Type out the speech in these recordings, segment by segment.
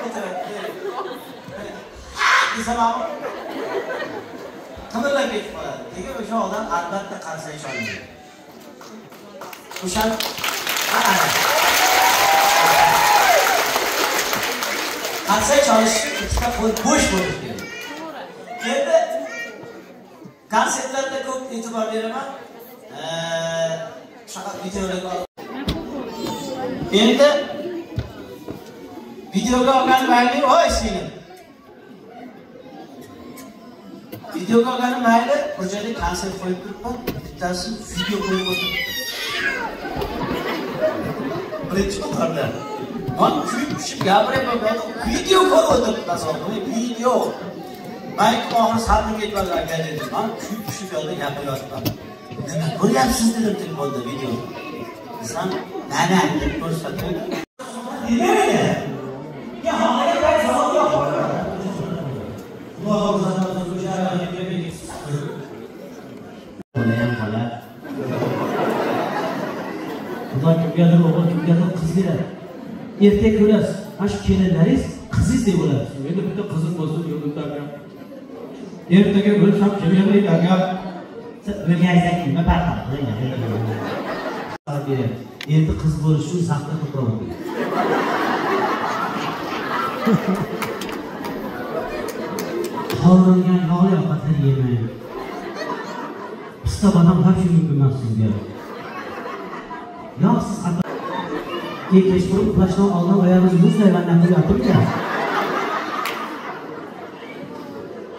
o'tiradi. Desam qimirlab ketib qoladi. Lekin o'sha odam albatta qarsak cholmaydi. O'sha qarsak cholish ikkita qo'l bo'sh bo'lishi kerak. Endi konsertlarda ko'p e'tibor beraman. Shunaqa videolarga olib. Endi videoga olgan mayli, voy singlim. Videoga olganim mayli, bir joyda konsert qo'yib turibman, bittasi video qo'yib o'tiribdi. Birinchi qatorda. Man kuyib tushib gapiryapman, video ko'rib o'tiribdi, tasavvur qiling, video. Man oxiri sabrimga yetmadi aka dedim. Man kuyib tushib yo'lda gapiryapman. Nima ko'ryapsiz dedim telefonda video. Desam, nana deb ko'rsatdi. Nima? Ya haqida savol yo'q. Bolayam bola. Xudo kimgadir o'g'il, kimgadir qiz beradi. Ertaga ko'rasiz, mana shu kelinlaringiz qizingiz deb bo'ladi. Endi bitta qizim bo'lsin, yo'lda aka. Ertaga o'lsam kim yig'laydi aka? O'lganingizdan keyin nima farqi? Endi qiz bo'lish uchun zaxta ko'proq o'tadi. Qovurilgan yog'li ovqatlar yemang. Pista bodom topish mumkin emas sizga. Yog'siz keyin kechqurun uxlashdan oldin oyog'ingiz muzday vanna qilib yotibdi.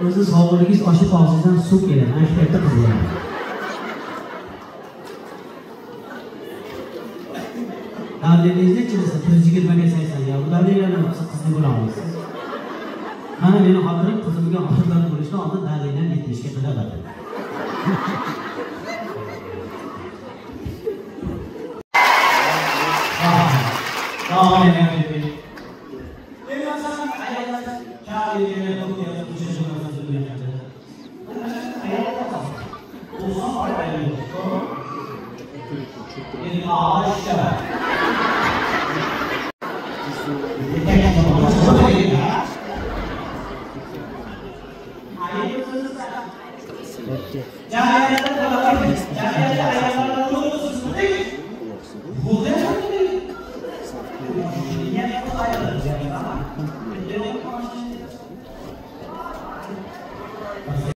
O'zi sog'ligingiz oshib og'zingizdan suv keladi. Ana shu paytda qiz bo'ladi. Davlingiz necha desa 120 ga 80 ya bu davlinlarni bo'lsa qizni bo'la olmaysiz. Mana meni xotinim qizimga odatlar bo'lishdan oldin davlinam 70 ga qiladi. Jamiyatda